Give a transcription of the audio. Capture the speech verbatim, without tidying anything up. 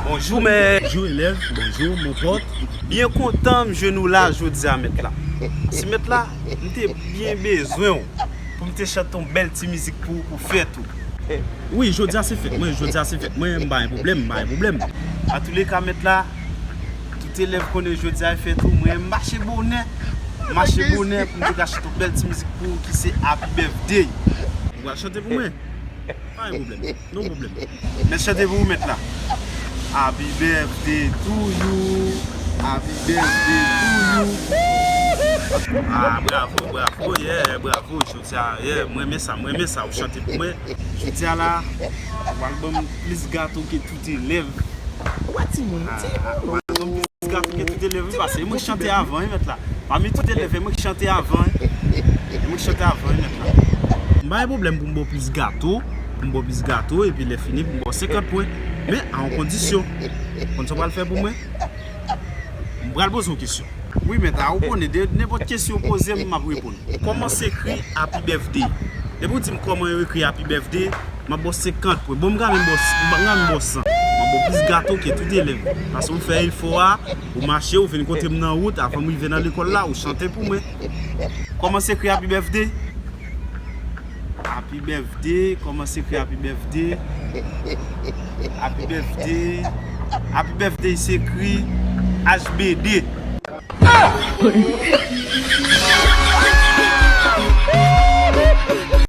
Bonjou mèt. Bonjou elèv. Bonjou mon pòt. Byen kontan m jwenn ou la jodi a mèt la. Si mèt la, m te byen bezwen w pou m te chante yon bèl ti mizik pou ou pou fèt ou. Wi, jodi a se fèt mwen, jodi a se fèt mwen, m pa gen pwoblèm, m pa gen pwoblèm. Antouleka mèt la, tout elèv konnen jodi a e fèt ou, mwen m mache bonè, m mache bonè pou m te ka chante yon bèl ti mizik pou ou ki se Happy Birthday. Ou pral chante pou mwen? Pa gen pwoblèm. No pwoblèm. Mèt chante pou ou mèt la. Happy birthday to you. Happy birthday to you. Ah, bravo, bravo, yeah, bravo. Jodi a, yeah, mwen renmen sa, mwen renmen sa, ou chante pou mwen. Jodi a la, ou pral ban m plis gato ke tout elèv. Ou pa timoun, ou timoun. Ou pral ban m plis gato ke tout elèv, wi, paske e mwen ki chante avan, wi, mèt la. Pami tout elèv, e mwen ki chante avan, wi. E mwen ki chante avan, wi, mèt la. M pa gen pwoblèm pou m ba w plis gato, pou m ba w plis gato, epi lè fini, pou m ba w senkant pwen. Men, a yon kondisyon. Konn sa w pral fè pou mwen? M pral poze w kesyon. Wi, mèt la, ou konnen, de nenpòt kesyon w poze m, m ap reponn. Kòman se ekri Happy Birthday? Depi w di m kòman yo ekri Happy Birthday, m ap ba w senkant pwen. Bon, m ka menm ba w, m ka menm ba w san. M ap ba w plis gato ke tout elèv. Paske ou fè efò a, ou mache, ou vin kote m nan wout, avan m rive nan lekòl la, ou chante pou mwen. Kòman se ekri Happy Birthday? Happy Birthday, kòman se ekri Happy Birthday? Happy Birthday. Happy Birthday se ekri H B D.